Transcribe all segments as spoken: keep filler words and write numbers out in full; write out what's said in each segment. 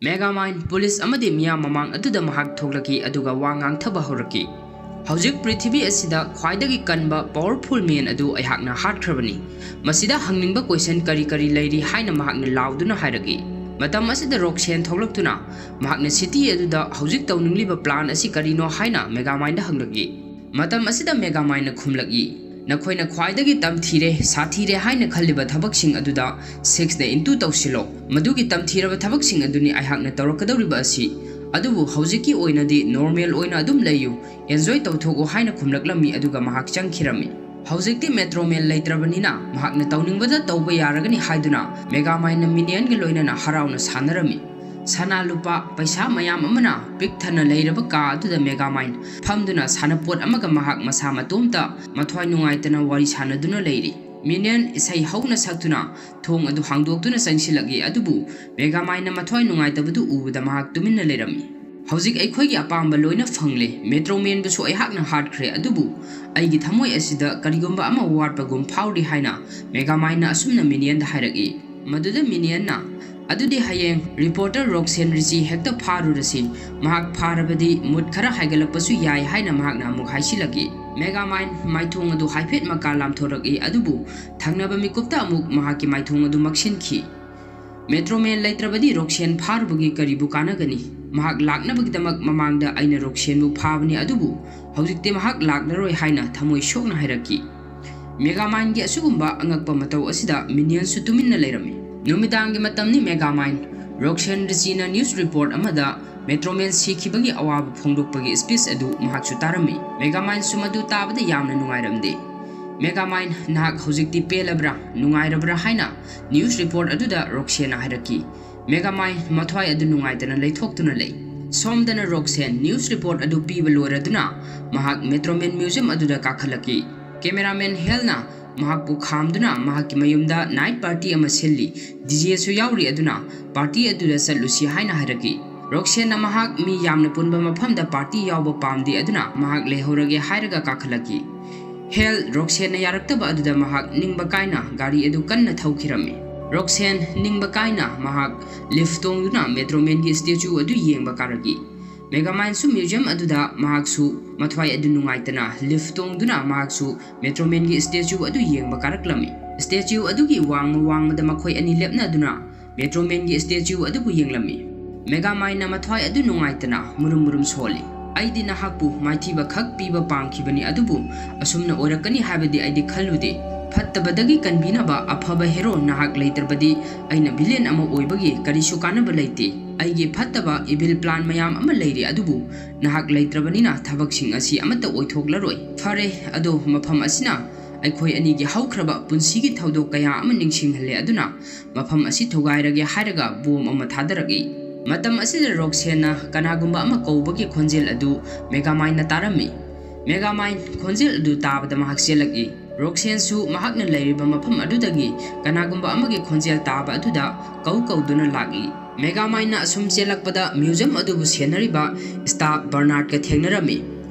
Megamind police ꯑꯃꯗꯤ ꯃꯤꯌꯥꯝ ꯃꯃꯥꯡ ꯑꯗꯨꯗ ꯃꯍꯥꯛ ꯊꯣꯛꯂꯛꯈꯤ, ꯑꯗꯨꯒ ꯋꯥ ꯉꯥꯡꯊꯕ ꯍꯧꯔꯛꯈꯤ꯫ "ꯍꯧꯖꯤꯛ ꯄ꯭ꯔꯤꯊꯤꯕꯤ ꯑꯁꯤꯗ ꯈ꯭ꯋꯥꯏꯗꯒꯤ ꯀꯟꯕ powerful man ꯑꯗꯨ ꯑꯩꯍꯥꯛꯅ ꯍꯥꯠꯈ꯭ꯔꯕꯅꯤ꯫ ꯃꯁꯤꯗ ꯍꯪꯅꯤꯡꯕ question ꯀꯔꯤ ꯀꯔꯤ ꯂꯩꯔꯤ?" ꯍꯥꯏꯅ ꯃꯍꯥꯛꯅ ꯂꯥꯎꯗꯨꯅ ꯍꯥꯏꯔꯛꯏ꯫ ꯃꯇꯝ ꯑꯁꯤꯗ ꯔꯣꯛꯁꯦꯟ ꯊꯣꯛꯂꯛꯇꯨꯅ ꯃꯍꯥꯛꯅ city ꯑꯗꯨꯗ "ꯍꯧꯖꯤꯛ ꯇꯧꯅꯤꯡꯂꯤꯕ plan ꯑꯁꯤ ꯀꯔꯤꯅꯣ?" ꯍꯥꯏꯅ ꯃꯦꯒꯥꯃꯥꯏꯟꯗ ꯍꯪꯂꯛꯏ꯫ ꯃꯇꯝ ꯑꯁꯤꯗ ꯃꯦꯒꯥꯃꯥꯏꯟꯅ ꯈꯨꯝꯂꯛꯏ, "ꯅꯈꯣꯏꯅ ꯈ꯭ꯋꯥꯏꯗꯒꯤ ꯇꯝꯊꯤꯔꯦ, ꯁꯥꯊꯤꯔꯦ ꯍꯥꯏꯅ ꯈꯜꯂꯤꯕ ꯊꯕꯛꯁꯤꯡ ꯑꯗꯨꯗ sixꯅ into ꯇꯧꯁꯤꯜꯂꯣ꯫ ꯃꯗꯨꯒꯤ ꯇꯝꯊꯤꯔꯕ ꯊꯕꯛꯁꯤꯡ ꯑꯗꯨꯅꯤ ꯑꯩꯍꯥꯛꯅ ꯇꯧꯔꯛꯀꯗꯧꯔꯤꯕ ꯑꯁꯤ꯫ ꯑꯗꯨꯕꯨ ꯍꯧꯖꯤꯛꯀꯤ ꯑꯣꯏꯅꯗꯤ normal ꯑꯣꯏꯅ ꯑꯗꯨꯝ ꯂꯩꯌꯨ, enjoy ꯇꯧꯊꯣꯛꯎ" ꯍꯥꯏꯅ ꯈꯨꯝꯂꯛꯂꯝꯃꯤ, ꯑꯗꯨꯒ ꯃꯍꯥꯛ ꯆꯪꯈꯤꯔꯝꯃꯤ꯫ ꯍꯧꯖꯤꯛꯇꯤ Metro Man ꯂꯩꯇ꯭ꯔꯕꯅꯤꯅ ꯃꯍꯥꯛꯅ ꯇꯧꯅꯤꯡꯕꯗ ꯇꯧꯕ ꯌꯥꯔꯒꯅꯤ ꯍꯥꯏꯗꯨꯅ ꯃꯦꯒꯥꯃꯥꯏꯟꯅ ꯃꯤꯅꯤꯌꯟꯒ ꯂꯣꯏꯅꯅ ꯍꯔꯥꯎꯅ ꯁꯥꯟꯅꯔꯝꯃꯤ꯫ ꯁꯅꯥ ꯂꯨꯄꯥ, ꯄꯩꯁꯥ ꯃꯌꯥꯝ ꯑꯃꯅ ꯄꯤꯛ ꯊꯟꯅ ꯂꯩꯔꯕ ꯀꯥ ꯑꯗꯨꯗ ꯃꯦꯒꯥꯃꯥꯏꯟ ꯐꯝꯗꯨꯅ ꯁꯥꯟꯅꯄꯣꯠ ꯑꯃꯒ ꯃꯍꯥꯛ ꯃꯁꯥ ꯃꯇꯣꯝꯇ ꯃꯊ꯭ꯋꯥꯏ ꯅꯨꯡꯉꯥꯏꯇꯅ ꯋꯥꯔꯤ ꯁꯥꯟꯅꯗꯨꯅ ꯂꯩꯔꯤ꯫ ꯃꯤꯅꯤꯌꯟ ꯏꯁꯩ ꯍꯧꯅ ꯁꯛꯇꯨꯅ ꯊꯣꯡ ꯑꯗꯨ ꯍꯥꯡꯗꯣꯛꯇꯨꯅ ꯆꯪꯁꯤꯜꯂꯛꯏ, ꯑꯗꯨꯕꯨ ꯃꯦꯒꯥꯃꯥꯏꯟꯅ ꯃꯊ꯭ꯋꯥꯏ ꯅꯨꯡꯉꯥꯏꯇꯕꯗꯨ ꯎꯕꯗ ꯃꯍꯥꯛ ꯇꯨꯃꯤꯟꯅ ꯂꯩꯔꯝꯃꯤ꯫ "ꯍꯧꯖꯤꯛ ꯑꯩꯈꯣꯏꯒꯤ ꯑꯄꯥꯝꯕ ꯂꯣꯏꯅ ꯐꯪꯂꯦ꯫ Metro Manꯕꯨꯁꯨ ꯑꯩꯍꯥꯛꯅ ꯍꯥꯠꯈ꯭ꯔꯦ, ꯑꯗꯨꯕꯨ ꯑꯩꯒꯤ ꯊꯃꯣꯏ ꯑꯁꯤꯗ ꯀꯔꯤꯒꯨꯝꯕ ꯑꯃ ꯋꯥꯠꯄꯒꯨꯝ ꯐꯥꯎꯔꯤ" ꯍꯥꯏꯅ ꯃꯦꯒꯥꯃꯥꯏꯟꯅ ꯑꯁꯨꯝꯅ ꯃꯤꯅꯤꯌꯟꯗ ꯍꯥꯏꯔꯛꯏ꯫ ꯃꯗꯨꯗ ꯃꯤꯅꯤꯌꯟꯅ, "ꯑꯗꯨꯗꯤ ꯍꯌꯦꯡ reporter ꯔꯣꯛꯁꯦꯟ ꯔꯤꯆꯤ ꯍꯦꯛꯇ ꯐꯥꯔꯨꯔꯁꯤ꯫ ꯃꯍꯥꯛ ꯐꯥꯔꯕꯗꯤ mood ꯈꯔ ꯍꯥꯏꯒꯠꯂꯛꯄꯁꯨ ꯌꯥꯏ" ꯍꯥꯏꯅ ꯃꯍꯥꯛꯅ ꯑꯃꯨꯛ ꯍꯥꯏꯁꯤꯜꯂꯛꯏ꯫ ꯃꯦꯒꯥꯃꯥꯏꯟ ꯃꯥꯏꯊꯣꯡ ꯑꯗꯨ ꯍꯥꯏꯐꯦꯠ ꯃꯀꯥ ꯂꯥꯝꯊꯣꯔꯛꯏ, ꯑꯗꯨꯕꯨ ꯊꯪꯅꯕ ꯃꯤꯀꯨꯞꯇ ꯑꯃꯨꯛ ꯃꯍꯥꯛꯀꯤ ꯃꯥꯏꯊꯣꯡ ꯑꯗꯨ ꯃꯛꯁꯤꯟꯈꯤ꯫ "Metro Man ꯂꯩꯇ꯭ꯔꯕꯗꯤ ꯔꯣꯛꯁꯦꯟ ꯐꯥꯔꯨꯕꯒꯤ ꯀꯔꯤꯕꯨ ꯀꯥꯟꯅꯒꯅꯤ? ꯃꯍꯥꯛ ꯂꯥꯛꯅꯕꯒꯤꯗꯃꯛ ꯃꯃꯥꯡꯗ ꯑꯩꯅ ꯔꯣꯛꯁꯦꯟꯕꯨ ꯐꯥꯕꯅꯤ, ꯑꯗꯨꯕꯨ ꯍꯧꯖꯤꯛꯇꯤ ꯃꯍꯥꯛ ꯂꯥꯛꯂꯔꯣꯏ" ꯍꯥꯏꯅ ꯊꯃꯣꯏ ꯁꯣꯛꯅ ꯍꯥꯏꯔꯛꯈꯤ꯫ ꯃꯦꯒꯥꯃꯥꯏꯟꯒꯤ ꯑꯁꯤꯒꯨꯝꯕ ꯑꯉꯛꯄ ꯃꯇꯧ ꯑꯁꯤꯗ ꯃꯤꯅꯤꯌꯟꯁꯨ ꯇꯨꯃꯤꯟꯅ ꯂꯩꯔꯝꯃꯤ꯫ ꯅꯨꯃꯤꯗꯥꯡꯒꯤ ꯃꯇꯝꯅꯤ꯫ ꯃꯦꯒꯥꯃꯥꯏꯟ ꯔꯣꯛꯁꯦꯟ ꯔꯤꯆꯤꯅ news report ꯑꯃꯗ Metro Man ꯁꯤꯈꯤꯕꯒꯤ ꯑꯋꯥꯕ ꯐꯣꯡꯗꯣꯛꯄꯒꯤ speech ꯑꯗꯨ ꯃꯍꯥꯛꯁꯨ ꯇꯥꯔꯝꯃꯤ꯫ ꯃꯦꯒꯥꯃꯥꯏꯟꯁꯨ ꯃꯗꯨ ꯇꯥꯕꯗ ꯌꯥꯝꯅ ꯅꯨꯡꯉꯥꯏꯔꯝꯗꯦ꯫ "ꯃꯦꯒꯥꯃꯥꯏꯟ, ꯅꯍꯥꯛ ꯍꯧꯖꯤꯛꯇꯤ ꯄꯦꯜꯂꯕ꯭ꯔꯥ, ꯅꯨꯡꯉꯥꯏꯔꯕ꯭ꯔꯥ?" ꯍꯥꯏꯅ news report ꯑꯗꯨꯗ ꯔꯣꯛꯁꯦꯟꯅ ꯍꯥꯏꯔꯛꯈꯤ꯫ ꯃꯦꯒꯥꯃꯥꯏꯟ ꯃꯊ꯭ꯋꯥꯏ ꯑꯗꯨ ꯅꯨꯡꯉꯥꯏꯇꯅ ꯂꯩꯊꯣꯛꯇꯨꯅ ꯂꯩ꯫ ꯁꯣꯝꯗꯅ ꯔꯣꯛꯁꯦꯟ news report ꯑꯗꯨ ꯄꯤꯕ ꯂꯣꯏꯔꯗꯨꯅ ꯃꯍꯥꯛ Metro Man museum ꯑꯗꯨꯗ ꯀꯥꯈꯠꯂꯛꯈꯤ꯫ Cameraman ꯍꯦꯜꯅ ꯃꯍꯥꯛꯄꯨ ꯈꯥꯝꯗꯨꯅ ꯃꯍꯥꯛꯀꯤ ꯃꯌꯨꯝꯗ night party ꯑꯃ ꯁꯤꯜꯂꯤ, DJꯁꯨ ꯌꯥꯎꯔꯤ, ꯑꯗꯨꯅ party ꯑꯗꯨꯗ ꯆꯠꯂꯨꯁꯤ ꯍꯥꯏꯅ ꯍꯥꯏꯔꯛꯈꯤ꯫ ꯔꯣꯛꯁꯦꯟꯅ ꯃꯍꯥꯛ ꯃꯤ ꯌꯥꯝꯅ ꯄꯨꯟꯕ ꯃꯐꯝꯗ party ꯌꯥꯎꯕ ꯄꯥꯝꯗꯦ, ꯑꯗꯨꯅ ꯃꯍꯥꯛ ꯂꯩꯍꯧꯔꯒꯦ ꯍꯥꯏꯔꯒ ꯀꯥꯈꯠꯂꯛꯈꯤ꯫ ꯍꯦꯜ ꯔꯣꯛꯁꯦꯟꯅ ꯌꯥꯔꯛꯇꯕ ꯑꯗꯨꯗ ꯃꯍꯥꯛ ꯅꯤꯡꯕ ꯀꯥꯏꯅ ꯒꯥꯔꯤ ꯑꯗꯨ ꯀꯟꯅ ꯊꯧꯈꯤꯔꯝꯃꯤ꯫ ꯔꯣꯛꯁꯦꯟ ꯅꯤꯡꯕ ꯀꯥꯏꯅ ꯃꯍꯥꯛ ꯂꯤꯐ ꯇꯣꯡꯗꯨꯅ ꯃꯦꯇ꯭ꯔꯣꯃꯦꯟꯒꯤ ꯁ꯭ꯇꯦꯆꯨ ꯑꯗꯨ ꯌꯦꯡꯕ ꯀꯥꯔꯛꯏ꯫ ꯃꯦꯒꯥꯃꯥꯏꯟꯁꯨ ꯃ꯭ꯌꯨꯖꯤꯌꯝ ꯑꯗꯨꯗ ꯃꯍꯥꯛꯁꯨ ꯃꯊ꯭ꯋꯥꯏ ꯑꯗꯨ ꯅꯨꯡꯉꯥꯏꯇꯅ ꯂꯤꯐ ꯇꯣꯡꯗꯨꯅ ꯃꯍꯥꯛꯁꯨ ꯃꯦꯇ꯭ꯔꯣꯃꯦꯟꯒꯤ ꯁ꯭ꯇꯦꯆꯨ ꯑꯗꯨ ꯌꯦꯡꯕ ꯀꯥꯔꯛꯂꯝꯃꯤ꯫ ꯁ꯭ꯇꯦꯆꯨ ꯑꯗꯨꯒꯤ ꯋꯥꯡꯃ ꯋꯥꯡꯃꯗ ꯃꯈꯣꯏ ꯑꯅꯤ ꯂꯦꯞꯅꯗꯨꯅ ꯃꯦꯇ꯭ꯔꯣꯃꯦꯟꯒꯤ ꯁ꯭ꯇꯦꯆꯨ ꯑꯗꯨꯕꯨ ꯌꯦꯡꯂꯝꯃꯤ꯫ ꯃꯦꯒꯥꯃꯥꯏꯟꯅ ꯃꯊ꯭ꯋꯥꯏ ꯑꯗꯨ ꯅꯨꯡꯉꯥꯏꯇꯅ ꯃꯨꯔꯨꯝ ꯃꯨꯔꯨꯝ ꯁꯣꯜꯂꯤ꯫ "ꯑꯩꯗꯤ ꯅꯍꯥꯛꯄꯨ ꯃꯥꯏꯊꯤꯕ ꯈꯛ ꯄꯤꯕ ꯄꯥꯝꯈꯤꯕꯅꯤ, ꯑꯗꯨꯕꯨ ꯑꯁꯨꯝꯅ ꯑꯣꯏꯔꯛꯀꯅꯤ ꯍꯥꯏꯕꯗꯤ ꯑꯩꯗꯤ ꯈꯜꯂꯨꯗꯦ꯫ ꯐꯠꯇꯕꯗꯒꯤ ꯀꯟꯕꯤꯅꯕ ꯑꯐꯕ ꯍꯦꯔꯣ ꯅꯍꯥꯛ ꯂꯩꯇ꯭ꯔꯕꯗꯤ ꯑꯩꯅ ꯚꯤꯂꯦꯟ ꯑꯃ ꯑꯣꯏꯕꯒꯤ ꯀꯔꯤꯁꯨ ꯀꯥꯟꯅꯕ ꯂꯩꯇꯦ꯫ ꯑꯩꯒꯤ ꯐꯠꯇꯕ ꯏꯚꯤꯜ ꯄ꯭ꯂꯥꯟ ꯃꯌꯥꯝ ꯑꯃ ꯂꯩꯔꯤ, ꯑꯗꯨꯕꯨ ꯅꯍꯥꯛ ꯂꯩꯇ꯭ꯔꯕꯅꯤꯅ ꯊꯕꯛꯁꯤꯡ ꯑꯁꯤ ꯑꯃꯠꯇ ꯑꯣꯏꯊꯣꯛꯂꯔꯣꯏ꯫ ꯐꯔꯦ, ꯑꯗꯣ ꯃꯐꯝ ꯑꯁꯤꯅ ꯑꯩꯈꯣꯏ ꯑꯅꯤꯒꯤ ꯍꯧꯈ꯭ꯔꯕ ꯄꯨꯟꯁꯤꯒꯤ ꯊꯧꯗꯣꯛ ꯀꯌꯥ ꯑꯃ ꯅꯤꯡꯁꯤꯡꯍꯜꯂꯦ, ꯑꯗꯨꯅ ꯃꯐꯝ ꯑꯁꯤ ꯊꯨꯒꯥꯏꯔꯒꯦ" ꯍꯥꯏꯔꯒ ꯕꯣꯝ ꯑꯃ ꯊꯥꯗꯔꯛꯏ꯫ ꯃꯇꯝ ꯑꯁꯤꯗ ꯔꯣꯛꯁꯦꯟꯅ ꯀꯅꯥꯒꯨꯝꯕ ꯑꯃ ꯀꯧꯕꯒꯤ ꯈꯣꯟꯖꯦꯜ ꯑꯗꯨ ꯃꯦꯒꯥꯃꯥꯏꯟꯅ ꯇꯥꯔꯝꯃꯤ꯫ ꯃꯦꯒꯥꯃꯥꯏꯟ ꯈꯣꯟꯖꯦꯜ ꯑꯗꯨ ꯇꯥꯕꯗ ꯃꯍꯥꯛ ꯆꯦꯜꯂꯛꯏ꯫ ꯔꯣꯛꯁꯦꯟꯁꯨ ꯃꯍꯥꯛꯅ ꯂꯩꯔꯤꯕ ꯃꯐꯝ ꯑꯗꯨꯗꯒꯤ ꯀꯅꯥꯒꯨꯝꯕ ꯑꯃꯒꯤ ꯈꯣꯟꯖꯦꯜ ꯇꯥꯕ ꯑꯗꯨꯗ ꯀꯧ ꯀꯧꯗꯨꯅ ꯂꯥꯛꯏ꯫ ꯃꯦꯒꯥꯃꯥꯏꯟꯅ ꯑꯁꯨꯝ ꯆꯦꯜꯂꯛꯄꯗ ꯃ꯭ꯌꯨꯖꯤꯌꯝ ꯑꯗꯨꯕꯨ ꯁꯦꯟꯅꯔꯤꯕ ꯁ꯭ꯇꯥꯐ ꯕꯔꯅꯥꯔꯗꯀ ꯊꯦꯡꯅꯔꯝꯃꯤ꯫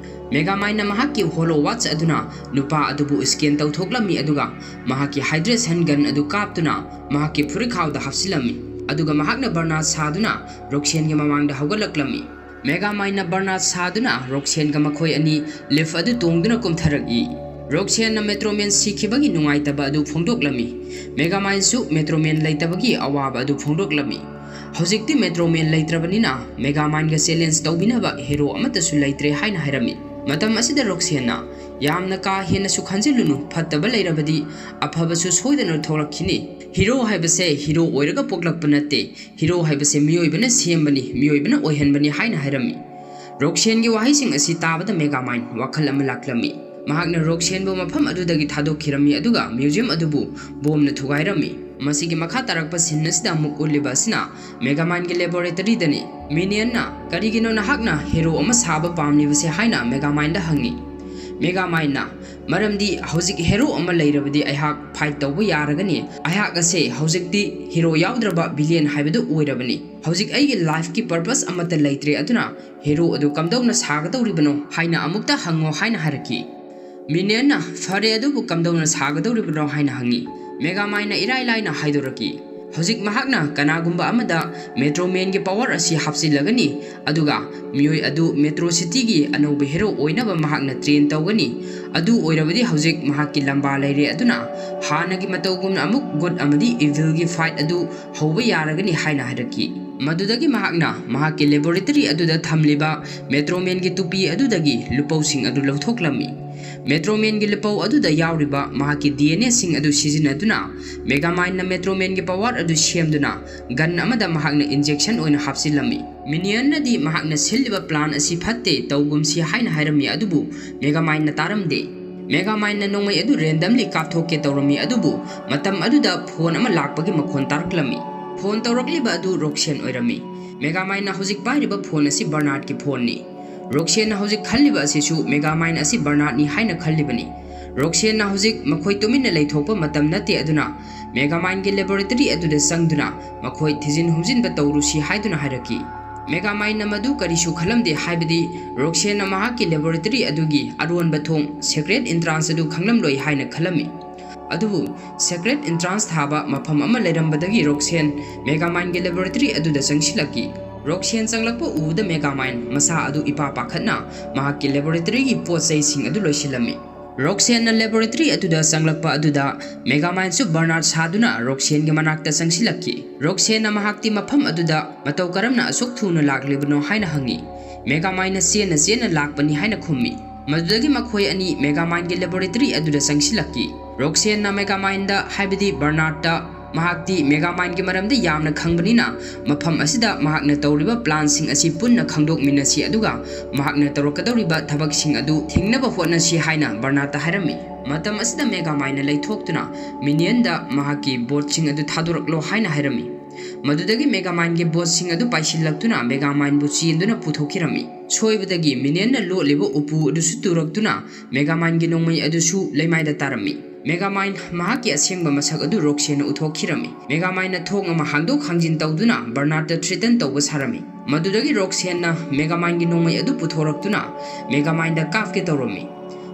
ꯃꯦꯒꯥꯃꯥꯏꯟꯅ ꯃꯍꯥꯛꯀꯤ ꯍꯣꯂꯣ ꯋꯥꯠꯆ ꯑꯗꯨꯅ ꯅꯨꯄꯥ ꯑꯗꯨꯕꯨ ꯁ꯭ꯀꯦꯟ ꯇꯧꯊꯣꯛꯂꯝꯃꯤ, ꯑꯗꯨꯒ ꯃꯍꯥꯛꯀꯤ ꯍꯥꯏꯗ꯭ꯔꯦꯁꯟ ꯒꯟ ꯑꯗꯨ ꯀꯥꯞꯇꯨꯅ ꯃꯍꯥꯛꯀꯤ ꯐꯨꯔꯤꯠꯈꯥꯎꯗ ꯍꯥꯞꯆꯤꯜꯂꯝꯃꯤ, ꯑꯗꯨꯒ ꯃꯍꯥꯛꯅ ꯕꯔꯅꯥꯔꯗ ꯁꯥꯗꯨꯅ ꯔꯣꯛꯁꯦꯟꯒꯤ ꯃꯃꯥꯡꯗ ꯍꯧꯒꯠꯂꯛꯂꯝꯃꯤ꯫ ꯃꯦꯒꯥꯃꯥꯏꯟꯅ ꯕꯔꯅꯥꯔꯗ ꯁꯥꯗꯨꯅ ꯔꯣꯛꯁꯦꯟꯒ ꯃꯈꯣꯏ ꯑꯅꯤ ꯂꯤꯐ ꯑꯗꯨ ꯇꯣꯡꯗꯨꯅ ꯀꯨꯝꯊꯔꯛꯏ꯫ ꯔꯣꯛꯁꯦꯟꯅ ꯃꯦꯇ꯭ꯔꯣꯃꯦꯟ ꯁꯤꯈꯤꯕꯒꯤ ꯅꯨꯡꯉꯥꯏꯇꯕ ꯑꯗꯨ ꯐꯣꯡꯗꯣꯛꯂꯝꯃꯤ꯫ ꯃꯦꯒꯥꯃꯥꯏꯟꯁꯨ ꯃꯦꯇ꯭ꯔꯣꯃꯦꯟ ꯂꯩꯇꯕꯒꯤ ꯑꯋꯥꯕ ꯑꯗꯨ ꯐꯣꯡꯗꯣꯛꯂꯝꯃꯤ꯫ "ꯍꯧꯖꯤꯛꯇꯤ ꯃꯦꯇ꯭ꯔꯣꯃꯦꯟ ꯂꯩꯇ꯭ꯔꯕꯅꯤꯅ ꯃꯦꯒꯥꯃꯥꯏꯟꯒ ꯆꯦꯂꯦꯟꯖ ꯇꯧꯕꯤꯅꯕ ꯍꯦꯔꯣ ꯑꯃꯠꯇꯁꯨ ꯂꯩꯇ꯭ꯔꯦ" ꯍꯥꯏꯅ ꯍꯥꯏꯔꯝꯃꯤ꯫ ꯃꯇꯝ ꯑꯁꯤꯗ ꯔꯣꯛꯁꯦꯟꯅ, "ꯌꯥꯝꯅ ꯀꯥ ꯍꯦꯟꯅꯁꯨ ꯈꯟꯖꯤꯜꯂꯨꯅꯨ, ꯐꯠꯇꯕ ꯂꯩꯔꯕꯗꯤ ꯑꯐꯕꯁꯨ ꯁꯣꯏꯗꯅ ꯊꯣꯛꯂꯛꯈꯤꯅꯤ꯫ ꯍꯤꯔꯣ ꯍꯥꯏꯕꯁꯦ ꯍꯤꯔꯣ ꯑꯣꯏꯔꯒ ꯄꯣꯛꯂꯛꯄ ꯅꯠꯇꯦ, ꯍꯤꯔꯣ ꯍꯥꯏꯕꯁꯦ ꯃꯤꯑꯣꯏꯕꯅ ꯁꯦꯝꯕꯅꯤ, ꯃꯤꯑꯣꯏꯕꯅ ꯑꯣꯏꯍꯟꯕꯅꯤ" ꯍꯥꯏꯅ ꯍꯥꯏꯔꯝꯃꯤ꯫ ꯔꯣꯛꯁꯦꯟꯒꯤ ꯋꯥꯍꯩꯁꯤꯡ ꯑꯁꯤ ꯇꯥꯕꯗ ꯃꯦꯒꯥꯃꯥꯏꯟ ꯋꯥꯈꯜ ꯑꯃ ꯂꯥꯛꯂꯝꯃꯤ꯫ ꯃꯍꯥꯛꯅ ꯔꯣꯛꯁꯦꯟꯕꯨ ꯃꯐꯝ ꯑꯗꯨꯗꯒꯤ ꯊꯥꯗꯣꯛꯈꯤꯔꯝꯃꯤ, ꯑꯗꯨꯒ ꯃ꯭ꯌꯨꯖꯤꯌꯝ ꯑꯗꯨꯕꯨ ꯕꯣꯝꯅ ꯊꯨꯒꯥꯏꯔꯝꯃꯤ꯫ ꯃꯁꯤꯒꯤ ꯃꯈꯥ ꯇꯥꯔꯛꯄ ꯁꯤꯟ ꯑꯁꯤꯗ ꯑꯃꯨꯛ ꯎꯠꯂꯤꯕ ꯑꯁꯤꯅ ꯃꯦꯒꯥꯃꯥꯏꯟꯒꯤ ꯂꯦꯕꯣꯔꯦꯇꯔꯤꯗꯅꯤ꯫ ꯃꯤꯅꯤꯌꯟꯅ, "ꯀꯔꯤꯒꯤꯅꯣ ꯅꯍꯥꯛꯅ ꯍꯦꯔꯣ ꯑꯃ ꯁꯥꯕ ꯄꯥꯝꯂꯤꯕꯁꯦ?" ꯍꯥꯏꯅ ꯃꯦꯒꯥꯃꯥꯏꯟꯗ ꯍꯪꯉꯤ꯫ ꯃꯦꯒꯥꯃꯥꯏꯟꯅ, "ꯃꯔꯝꯗꯤ ꯍꯧꯖꯤꯛ ꯍꯦꯔꯣ ꯑꯃ ꯂꯩꯔꯕꯗꯤ ꯑꯩꯍꯥꯛ ꯐꯥꯏꯠ ꯇꯧꯕ ꯌꯥꯔꯒꯅꯤ꯫ ꯑꯩꯍꯥꯛ ꯑꯁꯦ ꯍꯧꯖꯤꯛꯇꯤ ꯍꯤꯔꯣ ꯌꯥꯎꯗ꯭ꯔꯕ ꯚꯤꯂꯦꯟ ꯍꯥꯏꯕꯗꯨ ꯑꯣꯏꯔꯕꯅꯤ꯫ ꯍꯧꯖꯤꯛ ꯑꯩꯒꯤ ꯂꯥꯏꯐꯀꯤ ꯄꯔꯄꯁ ꯑꯃꯠꯇ ꯂꯩꯇ꯭ꯔꯦ, ꯑꯗꯨꯅ ꯍꯦꯔꯣ ꯑꯗꯨ ꯀꯝꯗꯧꯅ ꯁꯥꯒꯗꯧꯔꯤꯕꯅꯣ ꯍꯥꯏꯅ ꯑꯃꯨꯛꯇ ꯍꯪꯉꯣ" ꯍꯥꯏꯅ ꯍꯥꯏꯔꯛꯈꯤ꯫ ꯃꯤꯅꯤꯌꯟꯅ, "ꯐꯔꯦ, ꯑꯗꯨꯕꯨ ꯀꯝꯗꯧꯅ ꯁꯥꯒꯗꯧꯔꯤꯕꯅꯣ?" ꯍꯥꯏꯅ ꯍꯪꯉꯤ꯫ ꯃꯦꯒꯥꯃꯥꯏꯟꯅ ꯏꯔꯥꯏ ꯂꯥꯏꯅ ꯍꯥꯏꯗꯣꯔꯛꯈꯤ, ꯍꯧꯖꯤꯛ ꯃꯍꯥꯛꯅ ꯀꯅꯥꯒꯨꯝꯕ ꯑꯃꯗ ꯃꯦꯇ꯭ꯔꯣꯃꯦꯟꯒꯤ ꯄꯋꯥꯔ ꯑꯁꯤ ꯍꯥꯞꯆꯤꯜꯂꯒꯅꯤ, ꯑꯗꯨꯒ ꯃꯤꯑꯣꯏ ꯑꯗꯨ ꯃꯦꯇ꯭ꯔꯣ ꯁꯤꯇꯤꯒꯤ ꯑꯅꯧꯕ ꯍꯦꯔꯣ ꯑꯣꯏꯅꯕ ꯃꯍꯥꯛꯅ ꯇ꯭ꯔꯦꯟ ꯇꯧꯒꯅꯤ꯫ ꯑꯗꯨ ꯑꯣꯏꯔꯕꯗꯤ ꯍꯧꯖꯤꯛ ꯃꯍꯥꯛꯀꯤ ꯂꯝꯕꯥ ꯂꯩꯔꯦ, ꯑꯗꯨꯅ ꯍꯥꯟꯅꯒꯤ ꯃꯇꯧꯒꯨꯝꯅ ꯑꯃꯨꯛ ꯒꯨꯗ ꯑꯃꯗꯤ ꯏꯚꯤꯜꯒꯤ ꯐꯥꯏꯠ ꯑꯗꯨ ꯍꯧꯕ ꯌꯥꯔꯒꯅꯤ ꯍꯥꯏꯅ ꯍꯥꯏꯔꯛꯈꯤ꯫ ꯃꯗꯨꯗꯒꯤ ꯃꯍꯥꯛꯅ ꯃꯍꯥꯛꯀꯤ ꯂꯦꯕꯣꯔꯦꯇꯔꯤ ꯑꯗꯨꯗ ꯊꯝꯂꯤꯕ ꯃꯦꯇ꯭ꯔꯣꯃꯦꯟꯒꯤ ꯇꯨꯄꯤ ꯑꯗꯨꯗꯒꯤ ꯂꯨꯄꯧꯁꯤꯡ ꯑꯗꯨ ꯂꯧꯊꯣꯛꯂꯝꯃꯤ꯫ ꯃꯦꯇ꯭ꯔꯣꯃꯦꯟꯒꯤ ꯂꯨꯄꯧ ꯑꯗꯨꯗ ꯌꯥꯎꯔꯤꯕ ꯃꯍꯥꯛꯀꯤ ꯗꯤ ꯑꯦꯟ ꯑꯦꯁꯤꯡ ꯑꯗꯨ ꯁꯤꯖꯤꯟꯅꯗꯨꯅ ꯃꯦꯒꯥꯃꯥꯏꯟꯅ ꯃꯦꯇ꯭ꯔꯣꯃꯦꯟꯒꯤ ꯄꯋꯥꯔ ꯑꯗꯨ ꯁꯦꯝꯗꯨꯅ ꯒꯟ ꯑꯃꯗ ꯃꯍꯥꯛꯅ ꯏꯟꯖꯦꯛꯁꯟ ꯑꯣꯏꯅ ꯍꯥꯞꯆꯤꯜꯂꯝꯃꯤ꯫ ꯃꯤꯅꯤꯌꯟꯅꯗꯤ ꯃꯍꯥꯛꯅ ꯁꯤꯜꯂꯤꯕ ꯄ꯭ꯂꯥꯟ ꯑꯁꯤ ꯐꯠꯇꯦ, ꯇꯧꯒꯨꯝꯁꯤ ꯍꯥꯏꯅ ꯍꯥꯏꯔꯝꯃꯤ, ꯑꯗꯨꯕꯨ ꯃꯦꯒꯥꯃꯥꯏꯟꯅ ꯇꯥꯔꯝꯗꯦ꯫ ꯃꯦꯒꯥꯃꯥꯏꯟꯅ ꯅꯣꯡꯃꯩ ꯑꯗꯨ ꯔꯦꯟꯗꯝꯂꯤ ꯀꯥꯞꯊꯣꯛꯀꯦ ꯇꯧꯔꯝꯃꯤ, ꯑꯗꯨꯕꯨ ꯃꯇꯝ ꯑꯗꯨꯗ ꯐꯣꯟ ꯑꯃ ꯂꯥꯛꯄꯒꯤ ꯃꯈꯣꯟ ꯇꯥꯔꯛꯂꯝꯃꯤ꯫ ꯐꯣꯟ ꯇꯧꯔꯛꯂꯤꯕ ꯑꯗꯨ ꯔꯣꯛꯁꯦꯟ ꯑꯣꯏꯔꯝꯃꯤ꯫ ꯃꯦꯒꯥꯃꯥꯏꯟꯅ ꯍꯧꯖꯤꯛ ꯄꯥꯏꯔꯤꯕ ꯐꯣꯟ ꯑꯁꯤ ꯕꯔꯅꯥꯔꯗꯀꯤ ꯐꯣꯟꯅꯤ꯫ ꯔꯣꯛꯁꯦꯟꯅ ꯍꯧꯖꯤꯛ ꯈꯜꯂꯤꯕ ꯑꯁꯤꯁꯨ ꯃꯦꯒꯥꯃꯥꯏꯟ ꯑꯁꯤ ꯕꯔꯅꯥꯔꯗꯅꯤ ꯍꯥꯏꯅ ꯈꯜꯂꯤꯕꯅꯤ꯫ ꯔꯣꯛꯁꯦꯟꯅ ꯍꯧꯖꯤꯛ ꯃꯈꯣꯏ ꯇꯨꯃꯤꯟꯅ ꯂꯩꯊꯣꯛꯄ ꯃꯇꯝ ꯅꯠꯇꯦ, ꯑꯗꯨꯅ ꯃꯦꯒꯥꯃꯥꯏꯟꯒꯤ ꯂꯦꯕꯣꯔꯦꯇꯔꯤ ꯑꯗꯨꯗ ꯆꯪꯗꯨꯅ ꯃꯈꯣꯏ ꯊꯤꯖꯤꯟ ꯍꯨꯝꯖꯤꯟꯕ ꯇꯧꯔꯨꯁꯤ ꯍꯥꯏꯗꯨꯅ ꯍꯥꯏꯔꯛꯈꯤ꯫ ꯃꯦꯒꯥꯃꯥꯏꯟꯅ ꯃꯗꯨ ꯀꯔꯤꯁꯨ ꯈꯜꯂꯝꯗꯦ, ꯍꯥꯏꯕꯗꯤ ꯔꯣꯛꯁꯦꯟꯅ ꯃꯍꯥꯛꯀꯤ ꯂꯦꯕꯣꯔꯦꯇꯔꯤ ꯑꯗꯨꯒꯤ ꯑꯔꯣꯟꯕ ꯊꯣꯡ, ꯁꯦꯀ꯭ꯔꯦꯠ ꯏꯟꯇ꯭ꯔꯥꯟꯁ ꯑꯗꯨ ꯈꯪꯂꯝꯂꯣꯏ ꯍꯥꯏꯅ ꯈꯜꯂꯝꯃꯤ꯫ ꯑꯗꯨꯕꯨ ꯁꯦꯀ꯭ꯔꯦꯠ ꯏꯟꯇ꯭ꯔꯥꯟꯁ ꯊꯥꯕ ꯃꯐꯝ ꯑꯃ ꯂꯩꯔꯝꯕꯗꯒꯤ ꯔꯣꯛꯁꯦꯟ ꯃꯦꯒꯥꯃꯥꯏꯟꯒꯤ ꯂꯦꯕꯣꯔꯦꯇꯔꯤ ꯑꯗꯨꯗ ꯆꯪꯁꯤꯜꯂꯛꯈꯤ꯫ ꯔꯣꯛꯁꯦꯟ ꯆꯪꯂꯛꯄ ꯎꯕꯗ ꯃꯦꯒꯥꯃꯥꯏꯟ ꯃꯁꯥ ꯑꯗꯨ ꯏꯄꯥ ꯄꯥꯈꯠꯅ ꯃꯍꯥꯛꯀꯤ ꯂꯦꯕꯣꯔꯦꯇꯔꯤꯒꯤ ꯄꯣꯠ ꯆꯩꯁꯤꯡ ꯑꯗꯨ ꯂꯣꯏꯁꯤꯜꯂꯝꯃꯤ꯫ ꯔꯣꯛꯁꯦꯟꯅ ꯂꯦꯕꯣꯔꯦꯇꯔꯤ ꯑꯗꯨꯗ ꯆꯪꯂꯛꯄ ꯑꯗꯨꯗ ꯃꯦꯒꯥꯃꯥꯏꯟꯁꯨ ꯕꯔꯅꯥꯔꯗ ꯁꯥꯗꯨꯅ ꯔꯣꯛꯁꯦꯟꯒꯤ ꯃꯅꯥꯛꯇ ꯆꯪꯁꯤꯜꯂꯛꯈꯤ꯫ ꯔꯣꯛꯁꯦꯟꯅ ꯃꯍꯥꯛꯇꯤ ꯃꯐꯝ ꯑꯗꯨꯗ ꯃꯇꯧ ꯀꯔꯝꯅ ꯑꯁꯨꯛ ꯊꯨꯅ ꯂꯥꯛꯂꯤꯕꯅꯣ ꯍꯥꯏꯅ ꯍꯪꯉꯤ꯫ ꯃꯦꯒꯥꯃꯥꯏꯟꯅ ꯆꯦꯟꯅ ꯆꯦꯟꯅ ꯂꯥꯛꯄꯅꯤ ꯍꯥꯏꯅ ꯈꯨꯝꯃꯤ꯫ ꯃꯗꯨꯗꯒꯤ ꯃꯈꯣꯏ ꯑꯅꯤ ꯃꯦꯒꯥꯃꯥꯏꯟꯒꯤ ꯂꯦꯕꯣꯔꯦꯇꯔꯤ ꯑꯗꯨꯗ ꯆꯪꯁꯤꯜꯂꯛꯈꯤ꯫ ꯔꯣꯛꯁꯦꯟꯅ ꯃꯦꯒꯥꯃꯥꯏꯟꯗ, ꯍꯥꯏꯕꯗꯤ ꯕꯔꯅꯥꯔꯗꯇ, ꯃꯍꯥꯛꯇꯤ ꯃꯦꯒꯥꯃꯥꯏꯟꯒꯤ ꯃꯔꯝꯗ ꯌꯥꯝꯅ ꯈꯪꯕꯅꯤꯅ ꯃꯐꯝ ꯑꯁꯤꯗ ꯃꯍꯥꯛꯅ ꯇꯧꯔꯤꯕ ꯄ꯭ꯂꯥꯟꯁꯤꯡ ꯑꯁꯤ ꯄꯨꯟꯅ ꯈꯪꯗꯣꯛꯃꯤꯟꯅꯁꯤ, ꯑꯗꯨꯒ ꯃꯍꯥꯛꯅ ꯇꯧꯔꯛꯀꯗꯧꯔꯤꯕ ꯊꯕꯛꯁꯤꯡ ꯑꯗꯨ ꯊꯤꯡꯅꯕ ꯍꯣꯠꯅꯁꯤ ꯍꯥꯏꯅ ꯕꯔꯅꯥꯔꯗꯇ ꯍꯥꯏꯔꯝꯃꯤ꯫ ꯃꯇꯝ ꯑꯁꯤꯗ ꯃꯦꯒꯥꯃꯥꯏꯟꯅ ꯂꯩꯊꯣꯛꯇꯨꯅ ꯃꯤꯅꯤꯌꯟꯗ ꯃꯍꯥꯛꯀꯤ ꯕꯣꯠꯁꯤꯡ ꯑꯗꯨ ꯊꯥꯗꯣꯔꯛꯂꯣ ꯍꯥꯏꯅ ꯍꯥꯏꯔꯝꯃꯤ꯫ ꯃꯗꯨꯗꯒꯤ ꯃꯦꯒꯥꯃꯥꯏꯟꯒꯤ ꯕꯣꯠꯁꯤꯡ ꯑꯗꯨ ꯄꯥꯏꯁꯤꯜꯂꯛꯇꯨꯅ ꯃꯦꯒꯥꯃꯥꯏꯟꯕꯨ ꯆꯦꯟꯗꯨꯅ ꯄꯨꯊꯣꯛꯈꯤꯔꯝꯃꯤ꯫ ꯁꯣꯏꯕꯗꯒꯤ ꯃꯤꯅꯤꯌꯟꯅ ꯂꯣꯠꯂꯤꯕ ꯎꯄꯨ ꯑꯗꯨꯁꯨ ꯇꯨꯔꯛꯇꯨꯅ ꯃꯦꯒꯥꯃꯥꯏꯟꯒꯤ ꯅꯣꯡꯃꯩ ꯑꯗꯨꯁꯨ ꯂꯩꯃꯥꯏꯗ ꯇꯥꯔꯝꯃꯤ꯫ ꯃꯦꯒꯥꯃꯥꯏꯟ ꯃꯍꯥꯛꯀꯤ ꯑꯁꯦꯡꯕ ꯃꯁꯛ ꯑꯗꯨ ꯔꯣꯛꯁꯦꯟꯅ ꯎꯠꯊꯣꯛꯈꯤꯔꯝꯃꯤ꯫ ꯃꯦꯒꯥꯃꯥꯏꯟꯅ ꯊꯣꯡ ꯑꯃ ꯍꯥꯡꯗꯣꯛ ꯍꯥꯡꯖꯤꯟ ꯇꯧꯗꯨꯅ ꯕꯔꯅꯥꯔꯗꯇ ꯊ꯭ꯔꯦꯇꯟ ꯇꯧꯕ ꯁꯥꯔꯝꯃꯤ꯫ ꯃꯗꯨꯗꯒꯤ ꯔꯣꯛꯁꯦꯟꯅ ꯃꯦꯒꯥꯃꯥꯏꯟꯒꯤ ꯅꯣꯡꯃꯩ ꯑꯗꯨ ꯄꯨꯊꯣꯔꯛꯇꯨꯅ ꯃꯦꯒꯥꯃꯥꯏꯟꯗ ꯀꯥꯞꯀꯦ ꯇꯧꯔꯝꯃꯤ꯫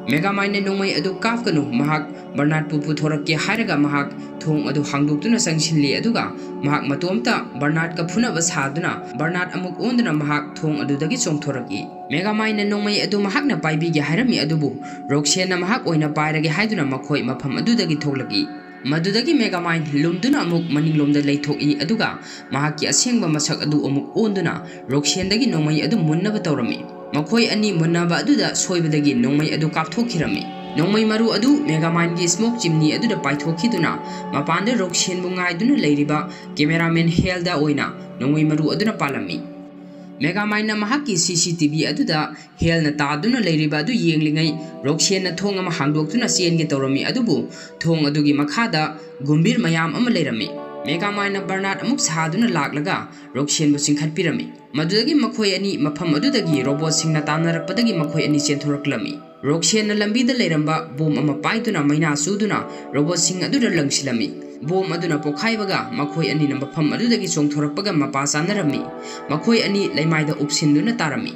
ꯃꯦꯒꯥꯃꯥꯏꯟꯅ ꯅꯣꯡꯃꯩ ꯑꯗꯨ ꯀꯥꯞꯀꯅꯨ, ꯃꯍꯥꯛ ꯕꯔꯅꯥꯠꯄꯨ ꯄꯨꯊꯣꯔꯛꯀꯦ ꯍꯥꯏꯔꯒ ꯃꯍꯥꯛ ꯊꯣꯡ ꯑꯗꯨ ꯍꯥꯡꯗꯣꯛꯇꯨꯅ ꯆꯪꯁꯤꯜꯂꯤ, ꯑꯗꯨꯒ ꯃꯍꯥꯛ ꯃꯇꯣꯝꯇ ꯕꯔꯅꯥꯠꯀ ꯐꯨꯅꯕ ꯁꯥꯗꯨꯅ ꯕꯔꯅꯥꯠ ꯑꯃꯨꯛ ꯑꯣꯟꯗꯨꯅ ꯃꯍꯥꯛ ꯊꯣꯡ ꯑꯗꯨꯗꯒꯤ ꯆꯣꯡꯊꯣꯔꯛꯏ꯫ ꯃꯦꯒꯥꯃꯥꯏꯟꯅ ꯅꯣꯡꯃꯩ ꯑꯗꯨ ꯃꯍꯥꯛꯅ ꯄꯥꯏꯕꯤꯒꯦ ꯍꯥꯏꯔꯝꯃꯤ, ꯑꯗꯨꯕꯨ ꯔꯣꯛꯁꯦꯟꯅ ꯃꯍꯥꯛ ꯑꯣꯏꯅ ꯄꯥꯏꯔꯒꯦ ꯍꯥꯏꯗꯨꯅ ꯃꯈꯣꯏ ꯃꯐꯝ ꯑꯗꯨꯗꯒꯤ ꯊꯣꯛꯂꯛꯏ꯫ ꯃꯗꯨꯗꯒꯤ ꯃꯦꯒꯥꯃꯥꯏꯟ ꯂꯨꯝꯗꯨꯅ ꯑꯃꯨꯛ ꯃꯅꯤꯡꯂꯣꯝꯗ ꯂꯩꯊꯣꯛꯏ, ꯑꯗꯨꯒ ꯃꯍꯥꯛꯀꯤ ꯑꯁꯦꯡꯕ ꯃꯁꯛ ꯑꯗꯨ ꯑꯃꯨꯛ ꯑꯣꯟꯗꯨꯅ ꯔꯣꯛꯁꯦꯟꯗꯒꯤ ꯅꯣꯡꯃꯩ ꯑꯗꯨ ꯃꯨꯟꯅꯕ ꯇꯧꯔꯝꯃꯤ꯫ ꯃꯈꯣꯏ ꯑꯅꯤ ꯃꯨꯟꯅꯕ ꯑꯗꯨꯗ ꯁꯣꯏꯕꯗꯒꯤ ꯅꯣꯡꯃꯩ ꯑꯗꯨ ꯀꯥꯞꯊꯣꯛꯈꯤꯔꯝꯃꯤ꯫ ꯅꯣꯡꯃꯩ ꯃꯔꯨ ꯑꯗꯨ ꯃꯦꯒꯥꯃꯥꯏꯟꯒꯤ ꯁ꯭ꯃꯣꯛ ꯆꯤꯝꯅꯤ ꯑꯗꯨꯗ ꯄꯥꯏꯊꯣꯛꯈꯤꯗꯨꯅ ꯃꯄꯥꯟꯗ ꯔꯣꯛꯁꯦꯟꯕꯨ ꯉꯥꯏꯗꯨꯅ ꯂꯩꯔꯤꯕ ꯀꯦꯃꯦꯔꯥꯃꯦꯟ ꯍꯦꯜꯗ ꯑꯣꯏꯅ ꯅꯣꯡꯃꯩ ꯃꯔꯨ ꯑꯗꯨꯅ ꯄꯥꯜꯂꯝꯃꯤ꯫ ꯃꯦꯒꯥꯃꯥꯏꯟꯅ ꯃꯍꯥꯛꯀꯤ ꯁꯤ ꯁꯤ ꯇꯤ ꯚꯤ ꯑꯗꯨꯗ ꯍꯦꯜꯅ ꯇꯥꯗꯨꯅ ꯂꯩꯔꯤꯕ ꯑꯗꯨ ꯌꯦꯡꯂꯤꯉꯩ ꯔꯣꯛꯁꯦꯟꯅ ꯊꯣꯡ ꯑꯃ ꯍꯥꯡꯗꯣꯛꯇꯨꯅ ꯆꯦꯟꯒꯦ ꯇꯧꯔꯝꯃꯤ, ꯑꯗꯨꯕꯨ ꯊꯣꯡ ꯑꯗꯨꯒꯤ ꯃꯈꯥꯗ ꯒꯨꯝꯕꯤꯔ ꯃꯌꯥꯝ ꯑꯃ ꯂꯩꯔꯝꯃꯤ꯫ ꯃꯦꯒꯥꯃꯥꯏꯟꯅ ꯕꯔꯅꯥꯠ ꯑꯃꯨꯛ ꯁꯥꯗꯨꯅ ꯂꯥꯛꯂꯒ ꯔꯣꯛꯁꯦꯟꯕꯨ ꯆꯤꯡꯈꯠꯄꯤꯔꯝꯃꯤ꯫ ꯃꯗꯨꯗꯒꯤ ꯃꯈꯣꯏ ꯑꯅꯤ ꯃꯐꯝ ꯑꯗꯨꯗꯒꯤ ꯔꯣꯕꯣꯠꯁꯤꯡꯅ ꯇꯥꯟꯅꯔꯛꯄꯗꯒꯤ ꯃꯈꯣꯏ ꯑꯅꯤ ꯆꯦꯟꯊꯣꯔꯛꯂꯝꯃꯤ꯫ ꯔꯣꯛꯁꯦꯟꯅ ꯂꯝꯕꯤꯗ ꯂꯩꯔꯝꯕ ꯕꯣꯝ ꯑꯃ ꯄꯥꯏꯗꯨꯅ ꯃꯩꯅꯥ ꯆꯨꯗꯨꯅ ꯔꯣꯕꯣꯠꯁꯤꯡ ꯑꯗꯨꯗ ꯂꯪꯁꯤꯜꯂꯝꯃꯤ꯫ ꯕꯣꯝ ꯑꯗꯨꯅ ꯄꯣꯈꯥꯏꯕꯒ ꯃꯈꯣꯏ ꯑꯅꯤꯅ ꯃꯐꯝ ꯑꯗꯨꯗꯒꯤ ꯆꯣꯡꯊꯣꯔꯛꯄꯒ ꯃꯄꯥ ꯆꯥꯅꯔꯝꯃꯤ꯫ ꯃꯈꯣꯏ ꯑꯅꯤ ꯂꯩꯃꯥꯏꯗ ꯎꯞꯁꯤꯟꯗꯨꯅ ꯇꯥꯔꯝꯃꯤ꯫